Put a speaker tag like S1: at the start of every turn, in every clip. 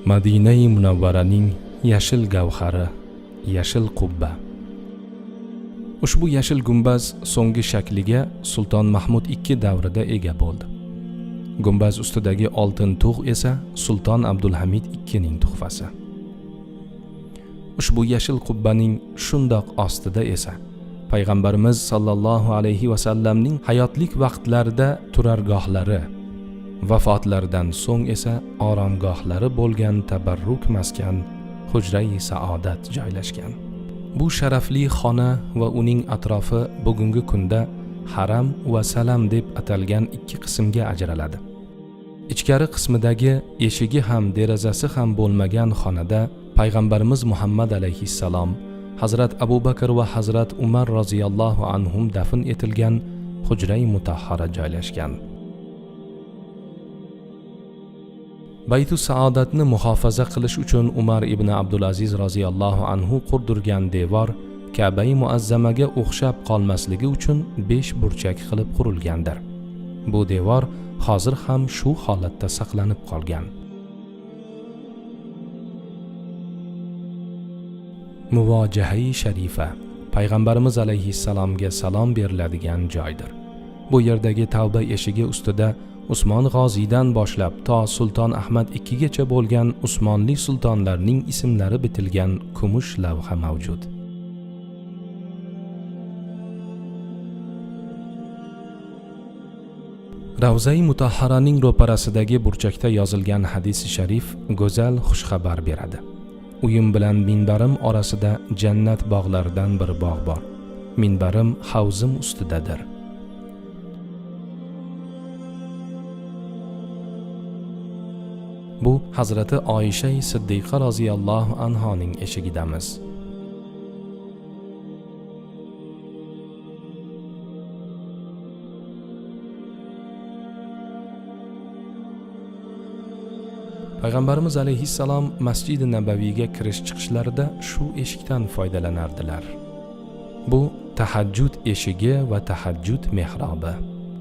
S1: Madinai Munavvaraning yashil gavhari, yashil qubba. Ushbu yashil gumbaz so'nggi shakliga Sulton Mahmud II davrida ega bo'ldi. Gumbaz ustidagi oltin tug' esa Sulton Abdulhamid II ning tuhfasi. Ushbu yashil qubbaning shundoq ostida esa Payg'ambarimiz sallallohu alayhi va sallamning hayotlik vaqtlarida turargohlari, vafotlaridan so'ng esa oromgohlari bo'lgan tabarruk maskan Hujrai Saodat joylashgan. Bu sharafli xona va uning atrofi bugungi kunda haram va salam deb atalgan ikki qismga ajraladi. Ichkari qismidagi eshigi ham derazasi ham bo'lmagan xonada Payg'ambarimiz Muhammad alayhissalom, Hazrat Abu Bakr va Hazrat Umar roziyallohu anhum dafn etilgan Hujrai Mutahhara joylashgan. Baytu Saodatni muhofaza qilish uchun Umar ibn Abdulaziz roziyallohu anhu qurdirgan devor Ka'bai muazzamaga o'xshab qolmasligi uchun 5 burchak qilib qurilgandir. Bu devor hozir ham shu holatda saqlanib qolgan. Muvojahai sharifa Payg'ambarimiz alayhissalomga salom beriladigan joydir. Bu yerdagi tavba eshigi ustida Usmon G'oziydan boshlab to Sulton Ahmad II-gacha bo'lgan Usmonli sultonlarning ismlari bitilgan kumush lavha mavjud. Ravzai Mutahharaning ro'parasidagi burchakda yozilgan hadis-i sharif go'zal xushxabar beradi. Uyim bilan minbarim orasida jannat bog'laridan bir bog' bor. Minbarim havzim ustidadir. Bu Hazrati Oysha Siddiqa roziyallohu anhoning eshigidamiz. Payg'ambarimiz alayhissalom Masjidi Nabaviyga kirish chiqishlarida shu eshikdan foydalanardilar. Bu tahajjud eshigi va tahajjud mehrobi.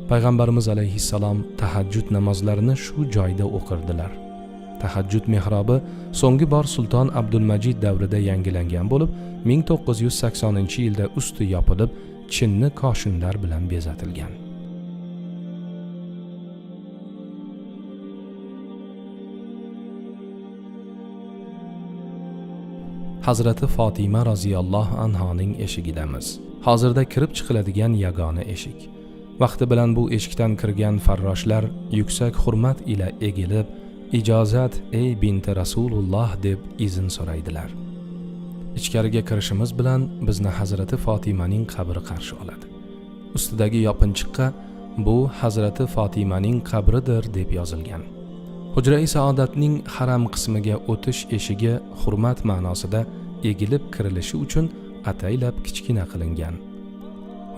S1: Payg'ambarimiz alayhissalom tahajjud namozlarini shu joyda o'qirdilar. Tahajjud mehrobi so'nggi bor Sulton Abdulmajid davrida yangilangan bo'lib, 1980-yilda usti yopilib, chinni koshinlar bilan bezatilgan. Hazrati Fatima roziyallohu anhoning eshigidamiz. Hozirda kirib chiqiladigan yagona eshik. Vaqti bilan bu eshikdan kirgan farroshlar yuksak hurmat ila egilib, ijozat ey binti Rasululloh deb izn so'raydilar. Ichkariga kirishimiz bilan bizni Hazrati Fotimaning qabri qarshi oladi. Ustidagi yopinchiqqa bu Hazrati Fotimaning qabridir deb yozilgan. Hujrai Saodatning haram qismiga o'tish eshigi hurmat ma'nosida egilib kirilishi uchun ataylab kichkina qilingan.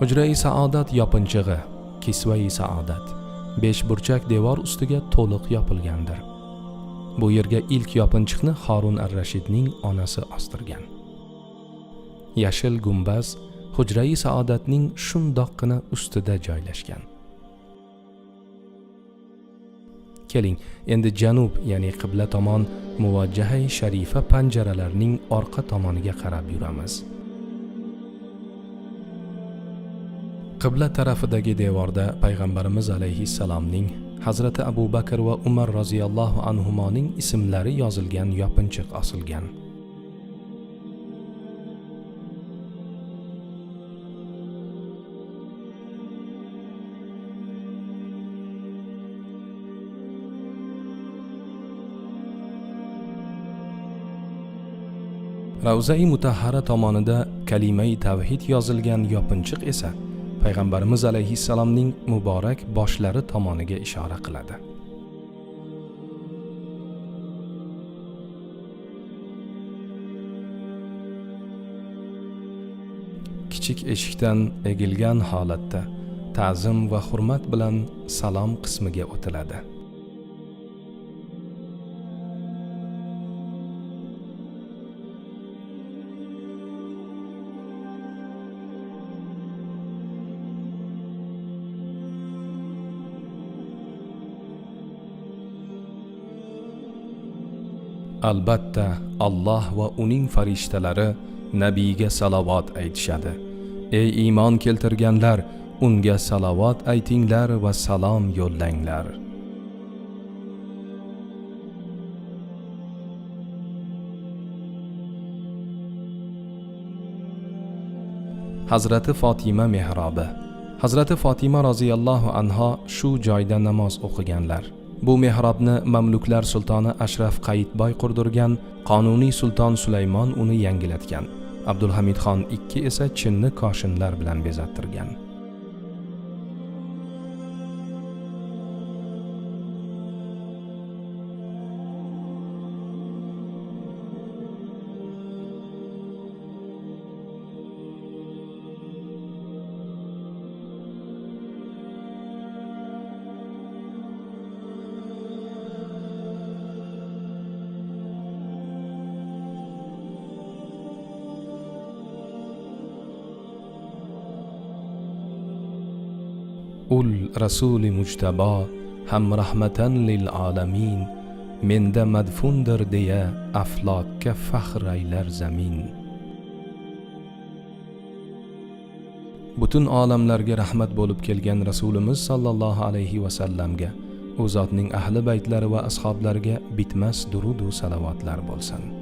S1: Hujrai Saodat yopinchig'i Kisvai Saodat 5 burchak devor ustiga to'liq yopilgandir. Bu yerga ilk yopinchiqni Harun ar-Rashidning onasi ostirgan. Yashil gumbaz Hujrai Saodatning shundoqqina ustida joylashgan. Keling, endi janub, ya'ni qibla tomon muvojjahai sharifa panjaralarining orqa tomoniga qarab yuramiz. Qibla tarafidagi devorda Payg'ambarimiz alayhissalomning, Hazrati Abu Bakr va Umar roziyallohu anhumoning ismlari yozilgan yopinchiq osilgan. Ravzai Mutahhara tomonida kalimai tavhid yozilgan yopinchiq esa Payg'ambarimiz alayhissalomning muborak boshlari tomoniga ishora qiladi. Kichik eshikdan egilgan holatda ta'zim va hurmat bilan salom qismiga o'tiladi. Albatta, Alloh va uning farishtalari nabiyga salovat aytishadi. Ey iymon keltirganlar, unga salovat aytinglar va salom yo'llanglar. Hazrati Fatima mehrobi. Hazrati Fatima roziyallohu anha shu joyda namoz o'qiganlar. Bu mehrobni Mamluklar sultoni Ashraf Qayitboy qurdirgan, Qonuniy sulton Sulaymon uni yangilatgan. Abdulhamidxon II esa chinni koshinlar bilan bezattirgan. Ul rasuli mujtabo ham rahmatan lil alamin, menda madfundir deya aflokka faxr aylar zamin. Butun olamlarga rahmat bo'lib kelgan Rasulimiz sallallohu alayhi va sallamga, u zotning ahli baytlari va ashablariga bitmas durud va salovatlar bo'lsin.